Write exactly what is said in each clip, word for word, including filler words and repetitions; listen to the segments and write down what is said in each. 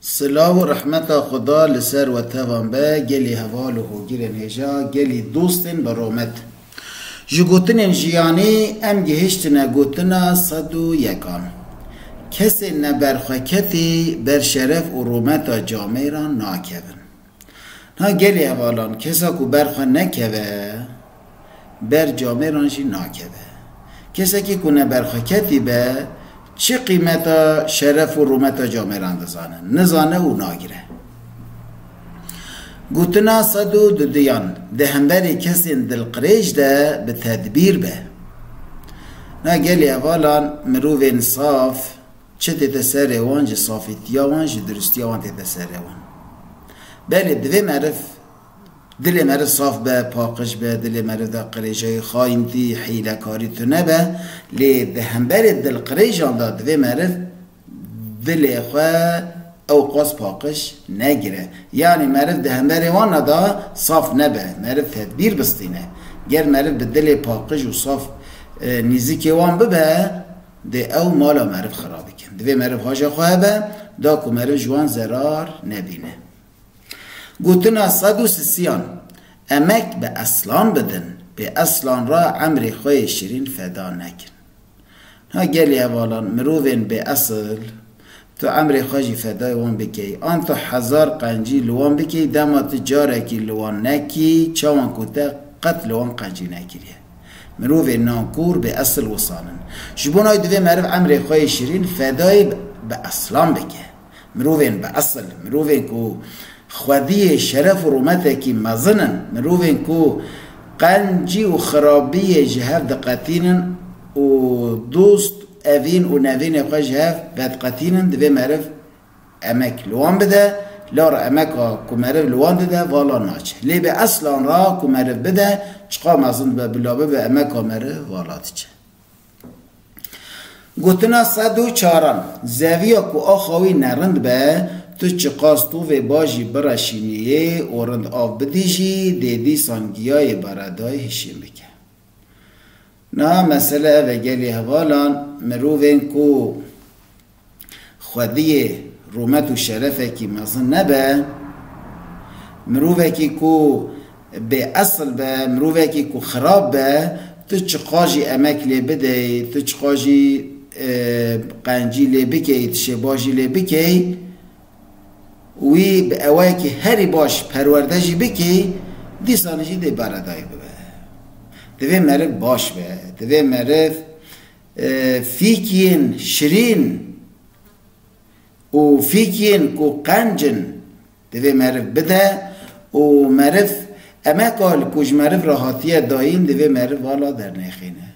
Silav û rehmeta Xuda li ser we tevan be, gelî heval û hogirên hêja, gelî dostên bi rûmet. Ji gotinên jiyanî em gihiştine gotina sed û yekan. Kesên neberxweketî ber şeref û rûmeta camêran nakevin. Na gelî hevalan, kesa ku ber xwe nekeve, ber camêran jî nakeve. Kesekî ku neberxweketî be, çi qîmeta şeref û rûmeta camêran dizane? Nizane û nagire. Gotina sed û duduyan, di hemberî kesên dilqirêj de bi tedbîr be. Na gelî hevalan, mirovên saf, çi tête serê wan, ji safîtiya wan, ji duristiya wan tête serê wan. Belê, divê meriv, dilê meriv saf be, paqij be, dilê meriv de qirêjayî, xayintî, hîlekarî tune be, lê di hemberê dilqirêjan de divê meriv dilê xwe ew qas paqij negire. Yanî meriv di hemberê wan de saf nebe, meriv tedbîr bistîne. Ger meriv bi dilê paqij û saf, e, nîzikê wan bibe, dê ew mala meriv xira bikin. Divê meriv haja xwe hebe, da ku meriv ji wan zerar nebîne. Gotina sed û sisiyan, emek bi eslan bidin, bê eslan re emrê xwe yê şirîn feda nekin. Ha gelî hevalan, mirovên bê esil, tu emrê xwe jî fedayê wan bikey, an tu hezar qencî li wan bikey, dema tu carekî li wan nekî, çawan ku te qet li wan qencî nekiriye. Mirovên nankor bê esil wisan in. Ji bo nayê divê meriv emrê xwe yê şirîn fedayê bi eslan bike. Mirovên bi esil, mirovên ku xwediyê şeref û rûmetekî mezin in, mirovên ku qencî û xirabiyê ji hev diqetînin û dost, evîn û nevînê xwe ji hev vediqetînin, divê meriv emek li wan bide, lar emeka ku meriv li wan dide, vala naçe. Lê bi eslan ra ku meriv bide, çiqa mezin dibe, bila bibe, emeka meriv vala diçe. Gotina sed û çaran, zeviya ku axa wî nerind be, tu çiqas tovê bajî bireşîniyê û rind av bidî jî, dê dîsan giyayê beredayê hişîn bike. Niha mesele ev e gelî hevalan, mirovên ku xwediyê rûmet û şerefekî mezin nebe, mirovekî ku bê esil be, mirovekî ku xirab be, tu çiqa jî emek lê bidey, tu çiqa jî, e, qencî lê bikey, tişê baş jî lê bikey, wî bi ewayekî herî baş perwerde jî bikî, dîsan jî dê beredayî bibe. Divê meriv baş be, divê meriv, e, fîkiyên şirîn û fîkiyên ku qenc in divê meriv bide û meriv emeka li ku ji meriv re hatiye dayîn divê meriv vala dernêxîne.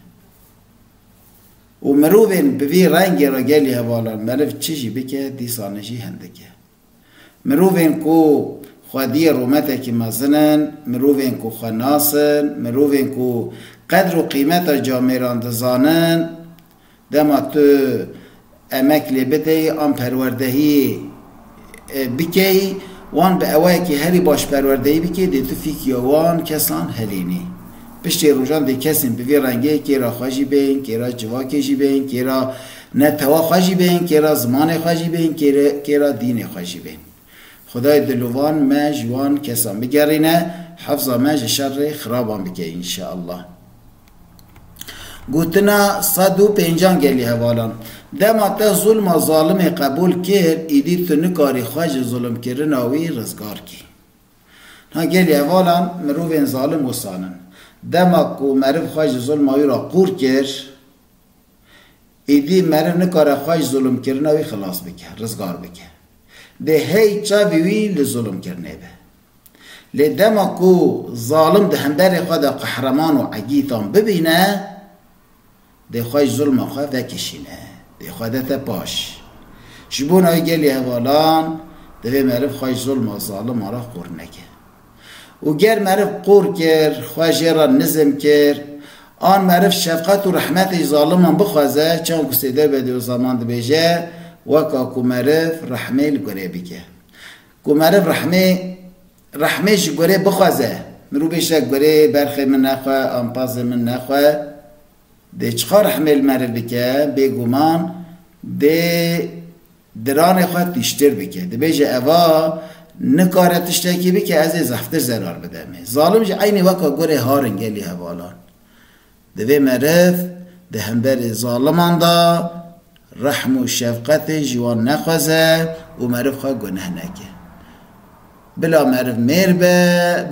Û mirovên bi vî rengê re gelî hevalan meriv çi jî bike, dîsan jî hindik e. Mirovên ku xwediyê rûmetekî mezin in, mirovên ku xwe nas in, mirovên ku qedr û qîmeta camêran dizanin, dema tu emek lê bideyî an perwerdehiyê, e, bikeyî, wan bi ewayekî herî baş perwerdehî bikê, dê tu fîkiya wan kesan helînî. Piştê rojan dê kesên bi vî rengê kê ra xwe jî bên, kê ra civakê jî bên, kê ra netewa xwe jî bên, kê ra zimanê xwe jî bên, kê re-, kê ra dînê xwe jî bên. Xwedayê dilovan me ji wan kesan bigerîne, hefza me ji şerê xiraban bike înşeallah. Gotina sed û pêncan gelî hevalan. Dema te zulma zalimê qebûl kir, îdî tu nikarî xwe ji zulmkirina wî rizgar kî. Ha gelî hevalan, mirovên zalim wisan in. Dema ku meriv xwe ji zulma wî re qûr kir, îdî meriv nikare xwe ji zulmkirina wî xilas bike, rizgar bike. Dê hey çavî wî li zulmkirinê be. Lê dema ku zalim di hemberê xwe de qehreman û egîtan bibîne, dê xwe ji zulma xwe vekişîne, dê xwe dete paş. Ji bo nayê gelî hevalan, divê meriv xwe ji zulma zalima re qûr neke. Û ger meriv qûr kir, xwe jê re nizm kir, an meriv şefqet û rehmetê ji zaliman bixwaze, çawa ku Sêder Bedîuzzeman dibêje, weka ku meriv rehmê li gurê bike. Ku meriv rehmê, rehmê ji gurê bixwaze, mirov bêje gurê berxê min nexwe, ampazê min nexwe, dê çiqa rehmê li meriv bike, bêguman dê diranê xwe tîştir bike. Dibêje, eva nikare tiştekî bike, ez ê zehftir zerar bidemê. Zalim jî eynî weka gurê har in gelî hevalan. Divê meriv di hemberî zaliman de rehm û şefqetê ji wan nexweze û meriv xwe guneh neke. Bila meriv mêr be,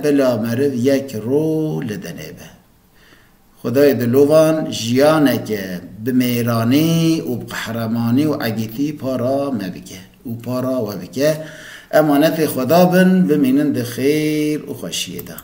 bila meriv yek ro li dinê be. Xwedayê dilovan jiyaneke bi mêranî û bi qehremanî û egîtî para me bike û para we bike. Emanetê Xweda bin, bimînin di xêr û xweşiyê de.